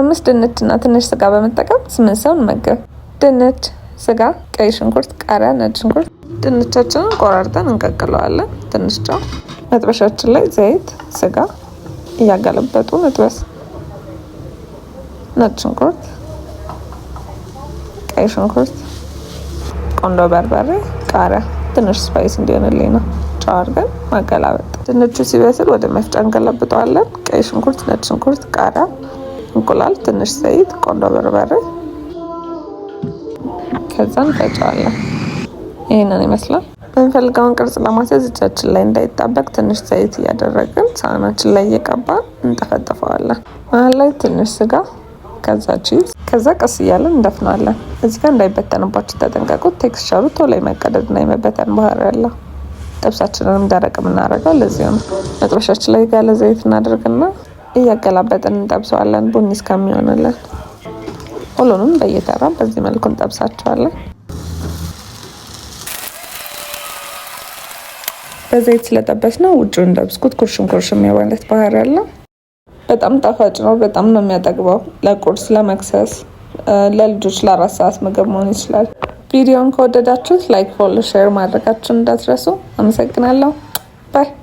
አምስት ድንችና ትንሽ ስጋ በመጠቀም ስምንት ሰው እንመግብ። ድንች፣ ስጋ፣ ቀይ ሽንኩርት፣ ቃሪያ፣ ነጭ ሽንኩርት። ድንቻችንን ቆራርጠን እንቀቅለዋለን። ትንሽ ጨው። መጥበሻችን ላይ ዘይት፣ ስጋ እያገለበጡ መጥበስ። ነጭ ሽንኩርት፣ ቀይ ሽንኩርት፣ ቆንዶ በርበሬ፣ ቃሪያ ትንሽ spice እንዲሆንልኝ ነው። ጨው አድርገን ማገላበጥ። ድንቹ ሲበስል ወደ መፍጫ እንገለብጠዋለን። ቀይ ሽንኩርት፣ ነጭ ሽንኩርት፣ ቃሪያ፣ እንቁላል፣ ትንሽ ዘይት፣ ቆንዶ በርበሬ፣ ከዛ እንፈጨዋለን። ይህንን ይመስላል። በምንፈልገውን ቅርጽ ለማስያዝ እጃችን ላይ እንዳይጣበቅ ትንሽ ዘይት እያደረግን ሳህናችን ላይ እየቀባን እንጠፈጥፈዋለን። መሀል ላይ ትንሽ ስጋ፣ ከዛ cheese፣ ከዛ ቀስ እያለን እንደፍነዋለን። እዚህ ጋር እንዳይበተንባችሁ ተጠንቀቁ። Texture ኡ ቶሎ የመቀደድና የመበተን ባህሪ ያለው። ጥብሳችንንም ደረቅ የምናደርገው ለዚሁ ነው። መጥበሻችን ላይ ጋለ ዘይት እናደርግና እያገላበጥን እንጠብሰዋለን ቡኒ እስከሚሆንልን። ሁሉንም በየተራ በዚህ መልኩ እንጠብሳቸዋለን። በዘይት ስለጠበስነው ውጭው እንደ ብስኩት ኩርሽም ኩርሽም የማለት ባህሪ ያለው። በጣም ጣፋጭ ነው። በጣም ነው የሚያጠግበው። ለቁርስ፣ ለመክሰስ፣ ለልጆች ለ4 ሰዓት ምግብ መሆን ይችላል። ቪዲዮን ከወደዳችሁት like፣ follow፣ share ማድረጋችሁን እንዳትረሱ። አመሰግናለሁ። Bye.